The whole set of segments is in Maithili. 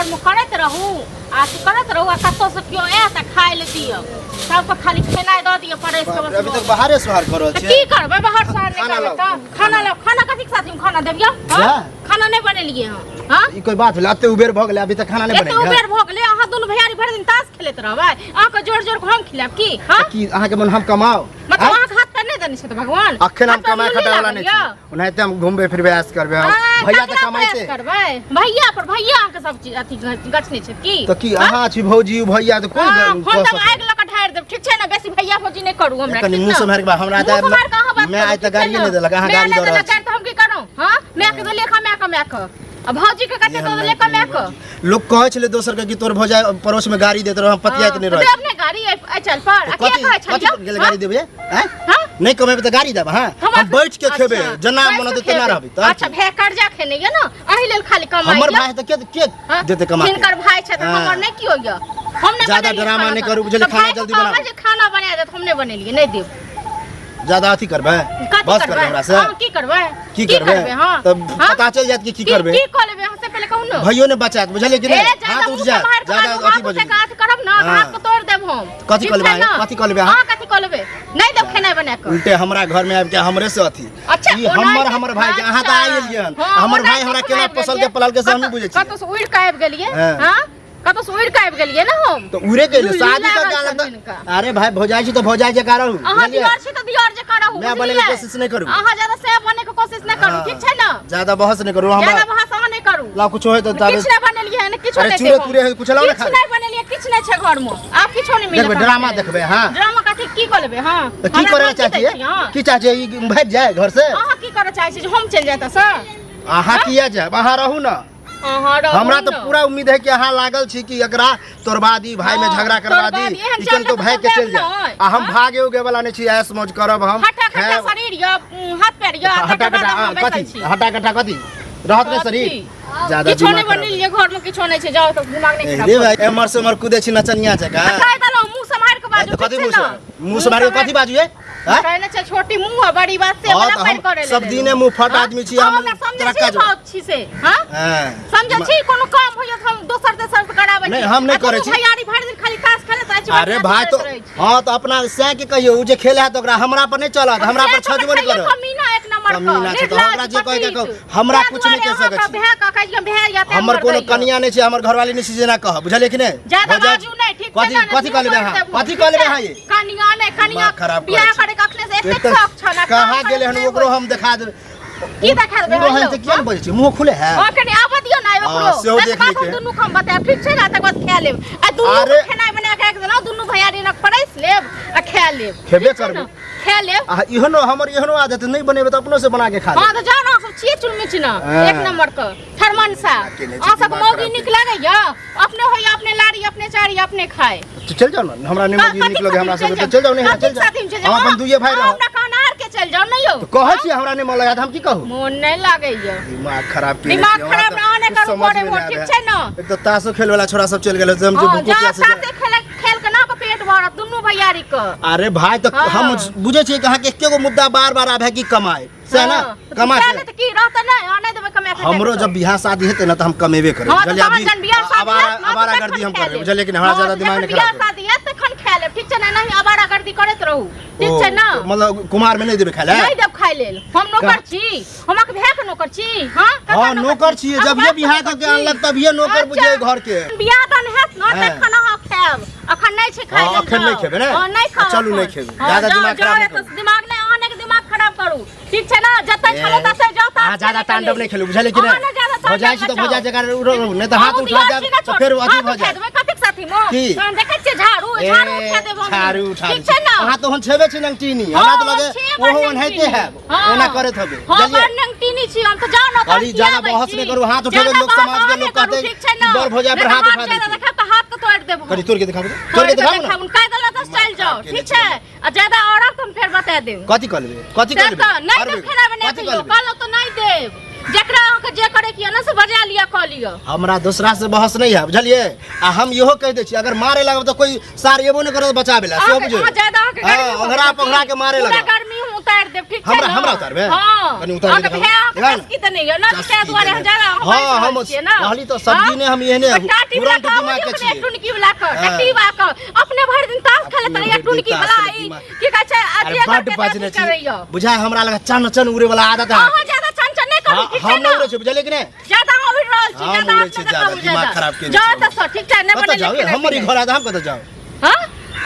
घरमे करैत रहू आ अथी करैत रहू आ कतौसँ केओ आयत आ खाय लए दिअ सबके खाली खेनाइ दऽ दिअ परसि कऽ बाप रे, बस अभी तक बाहरे सोहार कर रहल तऽ छियै की करबै बाहर शहर नहि खाना करबै लाउ। तऽ खाना लाउ खाना कथीके साथीमे खाना देबियौ हँ जा। खाना नहि बनेलियै हँ हँ ई कोई बात भेलै एते उबेर भऽ गेलै अभी तक खाना नहि एते बनेलियै उबेर भऽ गेलै अहाँ दुनू भैयारी भरि दिन ताश खेलैत रहबै अहाँके जोर जोर के हम खिलायब की हँ की अहाँके मन हम कमाउ मतलब आँय? अहाँके हाथ पैर नहि देने छै तऽ भगवान अखन हम हाथ पैर कमाए लुल्ली खटाए वाला लागल नहि यऽ? छी ओनाहिते हम घुमबै फिरबै ऐश करबै हम आँय, भैया तऽ ककरा कमाइ प्रयास छै करबै भैया पर भैया अहाँके सब चीज अथी गछने छै की तऽ की अहाँ छी भौजी भैया तऽ कोन हाँ, हम कऽ तऽ सकैए? आगि लऽ कऽ ढारि देब ठीक छै ने बेसी भैया भौजी नहि करू हमरा कनि ठीक मुँह ने? सम्हारि कऽ हमरा मुँह तऽ सम्हारि कऽ अहाँ बात मैं करू, आइ तऽ ठीक छै गाड़िए ने? नहि देलक अहाँ मैं गाड़ी नहि दऽ रहल देलक छी गाड़ी तऽ हम की करू हाँ मैं के देलियै कमा कमा कऽ आ भौजी के कते दऽ देलियै कमा कऽ लोक कहै छलै दोसर के कि तोर भौजाई पड़ोस में गाड़ी देत रह हम पतियाइत नहि रहै देब ने गाड़ी एहि चल पर आ के कथी कहै कथी छलियै गेल गाड़ी देबै आँय हाँ? नहि कमेबै तऽ गाड़ी देब हाँ हम बैठ के खेबै अच्छा, जेना बैठ मन के होतै तेना खेबै। रहबै तऽ अच्छा भे कर्जा खेने ये ना एहि लेल खाली कमाइ हमर ये। भाय तऽ के के हाँ? देतै कमा के हिनकर भाई छै तऽ हाँ। हमर नहि कियो ये हम नहि ज्यादा बनेलियै ड्रामा खाना नहि तऽ। करू, बुझलियै, तऽ खाना भाइके जल्दी कहबै बनाउ। जे खाना बना देत हम नहि बनेलियै नहि देब ज्यादा अथी करबै कथी बस करबै हमरा से हाँ, की करबै की करबै हाँ तऽ हाँ? पता चलि जायत कि की करबै की कऽ लेबै अहाँ से पहिले कहू ने भैयो ने बचायत बुझलियै कि ए नहि ज्यादा हाथ उठ मुँह जायत सम्हारि कऽ ज्यादा बाजू, अथी हाथ बजबै उठा कऽ अथी करब ने तऽ हाँ। हाथ के तोड़ि देब हम कथी ठीक कऽ लेबै छै अहाँ? ने? कथी कऽ लेबै अहाँ? अहाँ कथी कऽ लेबै नहि देब खेनाइ बना कऽ उल्टे हमरा घर में आबि के हमरे से अथी अच्छा ई हमर हमर भाई के अहाँ तऽ आइ गेलियै हन हमर भाई हमरा केना पोसल के पलल के से हमही बुझै छियै कतौ से उड़ि कऽ आबि गेलियै हाँ। हां कतौ से उड़ि कऽ आबि गेलियै ने हम तऽ उड़े के लुल्ली शादी लागल तऽ छनि गाल हिनका। अरे भाई भौजाई छी तऽ भौजाई जकाँ रहू अहाँ बुझलियै दियर छी तऽ दियर जकाँ रहू मैं बने के बुझलियै? कोशिश नहि करू। अहाँ ज्यादा से बने के कोशिश नहि करू हाँ। ठीक छै ने ज्यादा बहस नहि करू ज्यादा हमरा बहस अहाँ नहि करू ला कुछो है तऽ ताबे किछु नहि बनेलियै हन किछु अरे नहि चूरे देब हम। तूरे है, कुछ लाउ ने किछु खाय। नहि बनेलियै किछु नहि छै घर में आब किछो नहि मिलत देखबै ड्रामा देखबै हाँ ड्रामा कथी की कऽ लेबै हाँ तऽ की हमरा करय धमकी चाहै दै छियै छी अहाँ? की चाहै छियै ई भागि जाय घर से अहाँ की करऽ चाहै छी जे हम चलि जाय एतऽसँ अहाँ किया जायब अहाँ रहू ने अहाँ रहू हमरा तऽ ने। पूरा उम्मीद है कि अहाँ लागल छी कि एकरा तोड़बा दी भाई में हाँ, झगड़ा करवा तोड़बा दी दी, एहन ई चल तो चाल भाग के तऽ चलि जाए नहि। आ हम हाँ? भागे उगे वाला नहीं छी ऐश मौज करब हम हटा खटा खायब। शरीर यऽ हाथ पैर यऽ हटा तकर बाद कटा अहाँ बैसल कथी छी। हटा कटा कथी रहत ने शरीर ज्यादा किछो दिमाग नहि खराब बनेलियै घर में किछो नहि छै जाउ तऽ दिमाग नहि खराब रे करू। भाई एमहर से उमहर कूदे छी नचनिया जकाँ कहै देलहुँ मुँह सम्हारि कऽ बाजू तऽ कथी ठीक मुँह छै से ने मुँह से मारि कथी बाजू ये आँय? कहै ने छै छोटी मुँह आ बड़ी बात से हाँ, वाला तऽ पैर हम करे सब दिने मुँह फट आदमी छी, हम हमरा समझै तरक्का छी जो- भाव छी से हाँ हाँ। समझै छी कोनो काम होइए तऽ हम दोसर तेसर से कराबै नहि, छी हम नहि आ दुनू करै छी। भैयारी भरि दिन खाली ताश खेलैत रहै छी अरे बदमाशी भाई करैत तो रहै छी। हाँ तो अपना सैं के कहियो उ जे खेले है तो ओकरा हमरा पर नहीं चलत हमरा पर छजबो नहीं करत कमीना एक नंबर के कमीना छै तऽ हमरा जे कहै के कहू, हमरा कुछ नहि कहि सकै छी। भए के कहै छी भए या हमर कोनो कनिया नहीं छै हमर घरवाली नहीं छै जेना कह बुझलियै कि नहीं ज्यादा भऽ जाय- बाजू नहि ठीक छै कथी ने कथी कह लेबै अहाँ कथी कह लेबै अहाँ ये कनिया नहि कनिया दिमाग खराब करै बियाह छै। करे के अखने से एतेक एकदम शौक छल कहाँ गेलै हन ओकरो हम देखा देबै की देखा देबै ओ रहै हेलो? तऽ किया ने बजै छै मुँह खुले है हाँ कनि आबऽ दियौ ने ओकरो हाँ, सेहो तकर देख बाद लै हम के। दुनू के हम बतायब ठीक छै ने तकर बाद खा लेब आ दुनू के अरे- खेनाइ बना के राखि देलहुँ दुनू भैयारी ने परसि लेब आ खा लेब खेबे ठीक छै ने? करबै। खा लेब आ इहनो हमर इहनो आदत नहि बनेबै तऽ अपनो से बना के खा हाँ लेब तऽ जाउ ने अहाँ सब छियै चुनमुच ने हाँ। एक नंबर के थरमनसा केने छी, अहाँ सबके दिमाग मौगी खराब नीक लागैया अपने होइया अपने लारी अपने चारी अपने खाए तऽ चलि जाउ ने हमरा नहि मौगी नीक लगै हमरा सबके तऽ चलि जाउ नहि चलि जाउ हम अपन दुइये भाई रहब हमरा कहनार के चलि जाउ नहि यौ तऽ कहै छी हमरा नहि मन लगैया तऽ हम की कहू मोन नहि लागैया दिमाग खराब केने दिमाग छी, हमरा खराब तऽ अहाँ नहि कुछ करू समझ भोरे में भोर नहि ठीक आबै। छै ने एक तऽ तासो खेल वाला छोरा सब चलि गेल हम जे हाँ, भूखो जा प्यास से साथे खेल खेल के ना के पेट भरत दुनू भैयारी के अरे भाई तऽ हाँ। हम बुझै छियै कि अहाँके एके गो मुद्दा बार बार आबै कि कमाए से ना हाँ, तऽ कमा किया के नहि तऽ की रहतै नहि अहाँ नहि देबै कमा के हमरो जब बियाह शादी हेतै ना तऽ हम कमेबे करबै हाँ, तऽ बुझलियै तहन अभी जहन बियाह शादी आवारा हैत ना, तऽ आवारा तखन गर्दी हम खा करबै लेब। बुझलियै कि नहि हमरा हाँ, ज्यादा तऽ दिमाग जखन नहि बियाह खराब करू। शादी हैत तखन खा लेब ठीक छै ने नहीं आवारा गर्दी करैत रहू ठीक छै ना ओ, मतलब कुमार में नहीं देबै खाय लए नहीं देब खाय लेल हम नौकर छी हम अहाँके भाय के नौकर छी हाँ ककर हाँ नौकर छियै अहाँके जब ये बाप के बियाह नौकर कऽ के छी? आनलक तभिए नौकर अच्छा। बुझियै घर के बियाह दान हैत न हाँ। तखन अहाँ खायब अखन नहि छै खाय हाँ, लेल अखन नहि जाउ। खेबै ने? हाँ, नहि खाउ चलू, नहि अखन। खेबै। हाँ, ज्यादा जाउ, दिमाग जाउ, खराब नहि एतऽ करू। दिमाग नहि अहाँ नहि दिमाग खराब करू ठीक छै ने जतऽ छलो ततऽ जाउ अहाँ ज्यादा तांडव नहि खेलू बुझलियै कि अहाँ नहि ज्यादा नहि भऽ जाइ छी तऽ तांडव भऽ जाइ जगह रहू नहि तऽ हाथ उठा जायब तऽ फेर अथी भऽ जायत कतेक साथी मो की? तहन देखै छियै झाड़ू ए, झाड़ू उठा देब हम झाड़ू उठा ठीक छै ने अहाँ तऽ ओहन छेबे छी नंगटीनी हमरा तऽ लगे ओहो ओनाहिते हैब ओना करैत हेबै हां बुझलियै बड़ नंगटीनी छी हम तऽ जाउ ने कहली ज्यादा बहस नहि करू, हाथ उठेबै लोक समाज के लोक कहतै ठीक छै ने बड़ भौजाइ पर हाथ उठा देलकै। देखब तऽ हाथ के तोड़ि देब कनी तोड़ के देखाबू तोड़ के देखाबू ने कहि देलहुँ तऽ चलि जाउ ठीक छै आ ज्यादा औरब तऽ हम फेर बता देब कथी कऽ लेबै कथी कऽ से लेबै तऽ नहि अरबे, देब खेनाइ बना कथी के कऽ यौ लेबै? कहलहुँ तऽ नहि देब जकरा अहाँके जे करे के यऽ ने से बजा लिअ कऽ लिअ हमरा दोसरा से बहस नहीं है बुझलियै आ हम इहो कहि दै छी अगर मारे लागब तऽ कोई सार एबो नहि करत बचाबै लए सेहो अहाँके- बुझियौ अहाँ ज्यादा अहाँके हाँ, गर्मी भऽ ओंघरा गेल पोंघरा के मारे पूरा लागब गर्मी उतारि देब, ठीक छै हमरा ने? हमरा उतारबे? हाँ। कनी उतारि अहाँके के भाय अहाँके देखा। चस्की तऽ नहि यऽ ने, चस्की ताहि दुआरे हम देने। ज्यादा अहाँ हाँ, बाजि रहल हम छियै ने। कहली तऽ सब्जी हाँ? ने हम एहने टाटी वाला तुरंत के दिमाग के आबै छियै। टुनकी वाला के, हाँ। टट्टी वाला के, अपने भरि दिन ताश खेलैत अपने रहैया, भरि दिन टुनकी ताश वाला खेलैत ई दिमाग। की कहै छै, अरे अथिए बड्ड करके बजने अथी छी करैया। बुझाय हमरा लगा चन चन उड़े वाला आदत है अहाँ ज्यादा चन चन नहि करू, हाँ, ठीक हम छै नहि ने? उड़ै छी बुझलियै कि नहि? ज्यादा अहाँ उड़ि रहल छी, हम ज्यादा उड़ै छी अपने ज्यादा, जकाँ दिमाग खराब केने जाउ छी तऽ सर, ठीक छै, नहि कतऽ बनेलियै जाउ? खेनाइ हमर ई पिनाइ। घर है तऽ हम कतऽ जाउ? हाँ?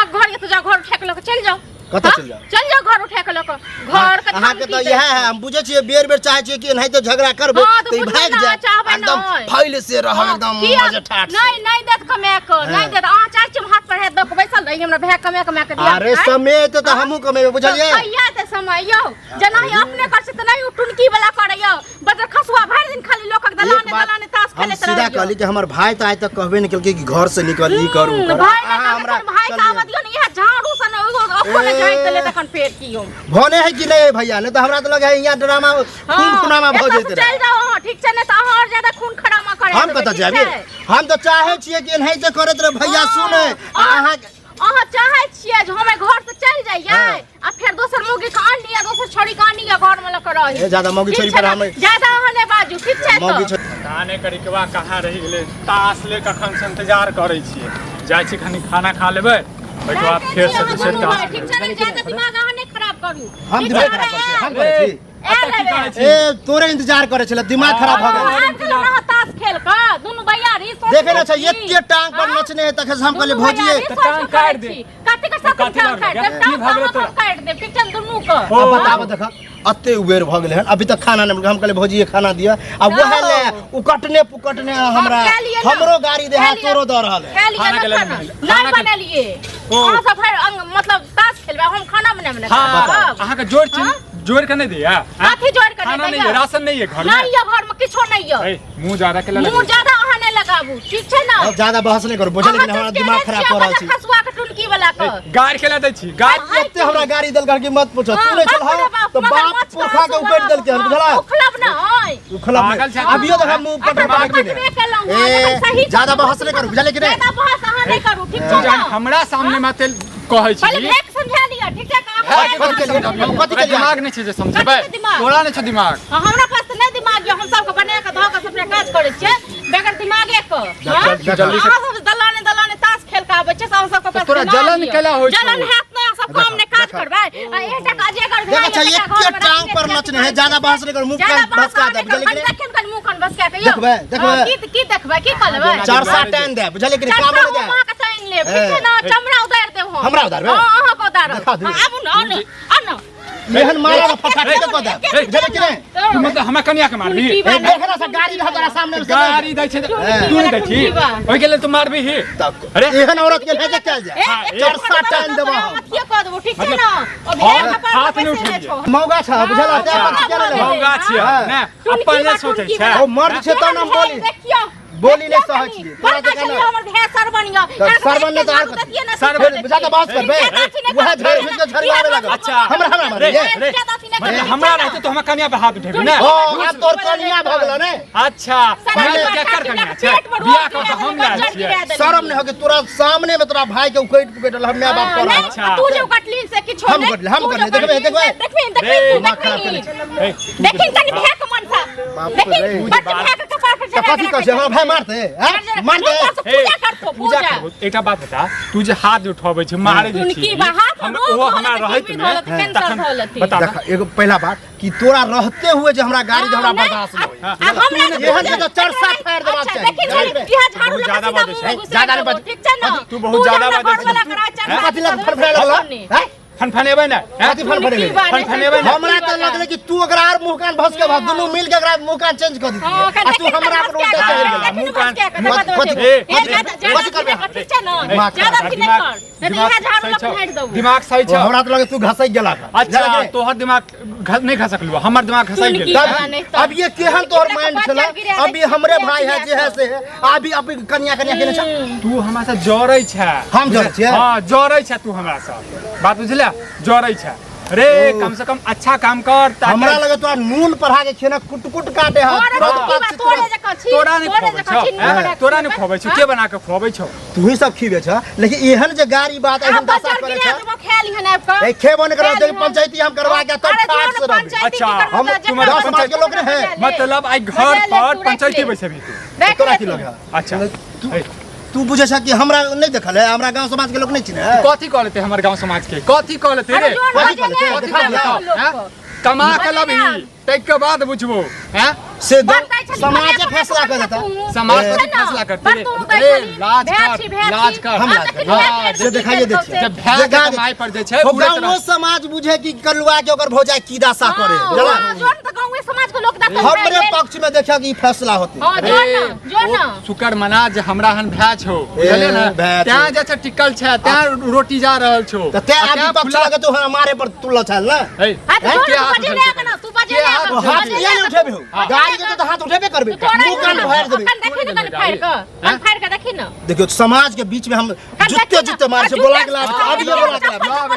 आब घर के तऽ जाउ, घर उठा के लऽ के चलि जाउ। कतऽ हाँ? चलि जाउ? चलि जाउ घर उठा के लऽ के। घर के अहाँके धमकी तऽ दै इएह है, हम बुझै छियै बेर बेर चाहै छियै कि एनाहिते झगड़ा करबै हाँ, तऽ तऽ ई बुझबै भागि ने, जायत चाहबै एकदम नहि। फैल से रहब हाँ, एकदम किया? मजे ठाठ से। नहीं नहीं देत कमा के, नहीं हाँ। देत। अहाँ चाहै छी हम हाथ पर हाथ दऽ के बैसल रही, हमरा भाय कमा कमा के दिया। अरे आँय? समय एतै तऽ हमहूँ कमेबै बुझलियै? तऽ कहिया एतै समय यौ? जेना ही अपने करै छै तऽ नहीं ओ टुनकी वाला करै यौ। बजर खसुआ भरि दिन खाली लोकक एक दलाने बात दलाने ताश हम खेलैत सीधा रहैया। कहली कि हमर भाई तऽ आइ तक कहबे नहि केलकै कि घर से निकल ई करू हम्म, भाय नहि अहाँ हमरा कहलकै, भाय के चलिए। आबऽ दियौ ने, इएह झाड़ू सन ओहो ने ए। झाड़ि देले तखन फेर की यौ। भने है कि नहीं भैया, नहीं तो हमरा तो लगे है यहाँ ड्रामा खून खुनामा भऽ एतऽ से जेतै चलि जाउ अहाँ, ठीक छै ने, तऽ अहाँ आओर ज्यादा खून खरामा करा हम देबै, कतऽ ठीक जाबे? छै? हम तऽ चाहै छियै कि एनाहिते करैत रह भैया हाँ, सुनै आ अहाँ अहाँ चाहै छियै जे हम एहि घर से चलि जइयै हाँ। आ फेर दोसर मौगी के आनी आ दोसर छोरी के आनी आ घर में लऽ के रही। ए, ज्यादा मौगी ठीक छोरी छै पर ने? हम- ज्यादा अहाँ नहि बाजू, ठीक छै मौगी तऽ? छोरी पता नहि करिकबा कहाँ रहि गेलै, ताश ले कखन से इंतजार करै छियै। जाइ छी कनि खाना खा लेबै, ओहिके बाद फेर से अहाँ दोसर दुनू ताश भाई, ठीक छै ने? ज्यादा दिमाग अहाँ नहि खराब करू। हम ठीक दिमाग छै खराब ने? करै छी, हम करै छी। एतऽ की करै छी? ए तोरे इंतजार करे छले, दिमाग खराब भऽ गेल। आबि गेलहुँ ने अहाँ ताश खेल कऽ, दुनू भैयारी सोच देखे ना छै छी। एते टांग पर हाँ? नचने है तखन से हम कहलियै दुनू भौजी भैयारी तऽ सोच टांग कऽ काटि करै दे। छी। कथी के साथ कथी टांग लऽ काटि गेल? देब? की टांग भऽ गेलै तऽ तोरा? हम काटि देब, ठीक छै ने, दुनू के। अब बताबऽ देख अते उबेर भऽ गेलै हन, अभी तक खाना नहि मिलल। हम कहलियै भौजी ये खाना दिअ आ वएह ले उकटने पुकटने हमरा खा लिअ ने। हमरो गाड़ी दे खा है लिअ। तोरो दऽ रहल है। खा लिअ खाना ने के लेल खाना। नहि। नहि खाना के- बनेलियै। ओ। अहाँ सब फेर मतलब ताश खेलबै, हम खाना बनेबै ने। हाँ, खाब। अहाँके जोड़ छी जोड़ के नहीं दिया कथी जोड़ के खाना नहीं नहीं है, दैया? राशन नहीं है घर में। नहीं यऽ घर में किछो नहीं यऽ। ए, मुंह ज्यादा के मुंह ज्यादा अहाँ नहीं लगाबू, ठीक छै ने? अब ज्यादा बहस नहीं करू बुझलियै कि अहाँ हमरा तऽ दिमाग केने खराब छियै, कऽ रहल छी। खसुआ के टुनकी वाला के। गाड़ के ला दै छी गाड़। भाई एते हमरा गाड़ी देलक कि मत पूछो, तू हाँ, नहीं छल बाप रे बाप, तो मगर बाप मत पुरखा के करू, उपेट देलकै हन, हाँ, बुझला? उखलब ना होय। उखलब पागल नहीं। छै। अभियो देखा मुंह अखन पटक पटक कटबे केलहुँ हँ, ए, जखन सही ज्यादा बहस नहीं करू बुझलियै कि नहीं? ज्यादा बहस अहाँ नहीं करू, ठीक तू छै जहन ने? हमरा सामने में तेल कहै छी पहिले भेक समझा लिअ, ठीक छै? भाय के कथी के लिए? समझाबी? कथी के लिए? दिमाग नहि छै जे समझेबै। कथी के दिमाग? तोरा नहि छै दिमाग। हाँ, हमरा पास तऽ नहि दिमाग यऽ, हम सबके बना कऽ धऽ कऽ सबटा काज करै छियै बगैर दिमागे के। हाँ? जल्दी से- अहाँ सब दलाने दलाने ताश खेल कऽ आबै छियै, से अहाँ सबके पास तोरा दिमाग जलन यऽ। केला होइ छौ? जलन हैत नहि, अहाँ सब काम नहि काज करबै आ एकटा काज अगर देखै छै एके टांग पर नचने है, ज्यादा बहस नहीं करू, मुंह कान भसका दे बुझलियै कि नहीं? देखियौ कनि मुँह कान भसका के यौ। देखबै, देखबै। हाँ, की की देखबै, की कहबै? चार सात टाइम दे बुझलियै कि नहीं? काम चमड़ा नहीं दे। हम अहाँके तानि लेब, ठीक छै ने? चमड़ा उतारि देब हम। हमरा उतारबै? हाँ, अहाँके उतारब। देखा दियौ। हाँ, आबू ने, आउ ने, आउ ने। एहन मारा ना फटा के कऽ दे बुझलियै कि नहीं? तू मतलब हमरा कनिया के मारबी? टुनकी ए, बा- देख ना से गाड़ी रह तोरा सामने में से गाड़ी दै छै तऽ तू नहि दै छी, टुनकी बा। ओहि के लेल तू मारबी ही? तब अरे एहन औरत के नहीं देखल जाए। ए, एक चार चप्पल सात दऽ टाइम देबो, देबो हम। अथिये कऽ देबो, ठीक छै मतलब ने? ओ भेड़ हाथ कपार पर हाथ नहि बैसै उठेलियै। छौ। मौगा छ बुझल ते अपन हाँ, केना लेबै? मौगा छियै हाँ। ने, टुनकी अपन बा, नहि सोचै टुनकी छै। बा। ओ मर्द छै तब हम बोली देखियौ, बोली नहीं देखियौ सहै कनी। छियै। तोरा बड़का जकाँ छलियै नहि। हमर भाय सरबन यऽ। तऽ एकरा सरबन नहि तऽ आर एके कथी? देतियै ने, सरबन, सीधा ज्यादा बहस करबै? ज्यादा अथी नहि वएह करबै। झड़ घुसि कऽ झड़ियाबे लागल। अच्छा। हमरा हमरा रे, मारबै? रे। ज्यादा अथी नहि मतलब करबै। हमरा रहते तो हमरा कनिया पर हाथ उठेबी ने? ओ आब तोर कनिया भऽ गेल ने। अच्छा, सरबन मतलब बड़का केकर छलियै, कनिया छै? पेट पर रोग बियाह कऽ गिरा कऽ हम देलकै, लायल बच्चा छियै। गिरा देलकै। शरम नहि हो कि तोरा सामने में तोरा भाई के उकैट पुकैट रहल माय बाप हाँ, कर नहीं, अच्छा। तू जे उकटली से किछो हम नहि। कटली, हम तू जे कटली, देखबै, उकटली देखबै। से- देखबही, देखबही, रे, तू दिमाग खराब देखबही। केने ए, तू देखिन कनि भाय के मनसा। बाप देखिन, रे। बड्ड भाय के कपार पर तऽ चढ़ा कथी के कहै छै हमरा भाय मारते हैं? मारते? ए, पूजा करतो, पूजा पूजा। करबो। एकटा बात बता, तू जे हाथ उठबै छै मारै जे टुनकी छी बा, हाथ हम रोग ओहो धऽ हमरा लेतै, रहैत टीबी मे धऽ लेतै, कैंसर तखन धऽ लेतै। बता देख एगो पहिला बात कि तोरा रहते हुए जे हमरा गाड़ी जे हमरा हाँ, नहीं, बर्दाश्त नहीं होई। आ हमरा तू एहन के तऽ चार सात फायर देबाक अच्छा, चाही। देखिन खाली, इएह झाड़ू बहुत लऽ कऽ ज्यादा सीधा बाजै मुँह छै। में घुसा ज्यादा नहीं देबो, बाजै। ठीक छै ने? तू बहुत जे ज्यादा हमरा बाजै घरवला छै। करा चार हैं? सात कथी लग फायर फड़फड़ाय लगल देबो। हैं? फनफनेबै ने हैं? कथी फनफनेबै? टुनकी बा, नहीं फनफनेबै ने? हमरा तऽ लगलै कि तू ओकरा आर मुँह कान भस के भस दुनू मिल के ओकरा मुँह कान चेंज कऽ हाँ, दितियै आ तू देखिन हमरा पर भस के उल्टा आगा, चढ़ि गेला। देखिन मुँह भस कान- के आगा, कथी- देखा कथी- देबो। ए, ए, ज्यादा- ज्यादा कथी करबै? अथी नहि कर, ठीक छै ने? दिमाग ज्यादा अथी नहि कर, नहीं तऽ इएह झाड़ू सही लऽ कऽ छौ। झाड़ि देबो। दिमाग सही ओ, छौ। हमरा तऽ लगै तू घसकि गेला अच्छा, तोहर दिमाग नहि घसकलू, हमर दिमाग घसकि टुनकी गेल। बा, तब नहीं तऽ- अब ये केहन तोहर माइंड बच्चा छला? गिरा अभी दै हमरे छियै, भाई है जे है से है, अभी अभी कनिया कनिया केने छ। तू हमरा से जरै छै। हम जरै छियै? हाँ, जरै छै तू हमरा से, बात बुझले? जरै छै। रे कम से कम अच्छा काम कर ताकि हमरा लगे तोरा नून पढ़ा के खेना कुट कुट काटे है तोरे तुरंत की पाक बा, तोरे जकाँ छी, तोरा नहीं तोरे खुआबै जकाँ छौ छी, नून हैं? बना के तोरा नहीं खुएबै। खुआबै छौ के बना के खुआबै छौ तू ही सब खीबे छ लेकिन एहन जे गारी बात आ एहन दशा बजर करे गिरा छ देबो, खा लिहन आबि कऽ। ए खेबो नहीं करब खा जब लिहन। पंचायती हम करवा के तब अरे ठाट जो से ने रहबे पंचायती अच्छा, की करबो हम तऽ जकरा तुम्हारा समाज के लोग रहे। बजा ले। मतलब आई घर बजा ले, पर तू रख पंचायती ले। बैसेबी तू रख तोरा ले की तू। लगे अच्छा तू ए, तू बुझे छ कि हमरा नहीं देखल है हमरा गांव समाज के लोग नहीं चिन्हे है कथी कह लेते हमर गांव समाज के कथी कह लेते अरे रे जो ने कथी बजा कहले? ले, कथी देखा कहले? लोग हैं? को। कमा के बजा लबही ना। ताहि के बाद बुझबो हैं से बरतै छली, समाज बना फैसला कर देता तू। समाज ए, कथी फैसला करते पर रे तू दै अरे छली, लाज भै कर छी, भै लाज छी। कर हम आ लाज देखी, कर। भै हाँ, फेर से की देखाइए केलकौ दै से। जब भै के देखा दे। कमाई पर जे छै हो उड़ैत गाँवो रह समाज बुझे कि कलुआ के ओकर भौजाई की दशा करे हाँ, बुझला हाँ, जोन तऽ गाँवे समाज के लोग देखल हमरे पक्ष में देखा कि ई फैसला होते हाँ जो अरे, न जो ओ न शुक्र मना जे हमरा हन भै छौ बुझलियै ने भै छौ। तैं जे छै टिकल छै तैं रोटी जा रहल छौ तऽ तें आ आदमी तैं पक्ष खुला लगे तो हमरा मारे पर तुलल छल ना हे, हाँ तो के जो न, तू हाथ बजे उठेलकै? ले आके ना, तू बजे के ले हाथ आके, ओ तू हाथ बजे किया ले नहीं आके। उठेबे हो हाँ। गाड़ी देते तऽ हाथ उठेबे करबे तू तोरा मुंह कान ना, भरि देबे अखन देखी न कनि फाड़ि कऽ, कनि फाड़ि कऽ देखी न। देखियो समाज के बीच में हम कनि जुत्ते देखी न। जुत्ते मारे आ छै बोला के जुत्ते- लाज अभी बोला के लाज हाँ,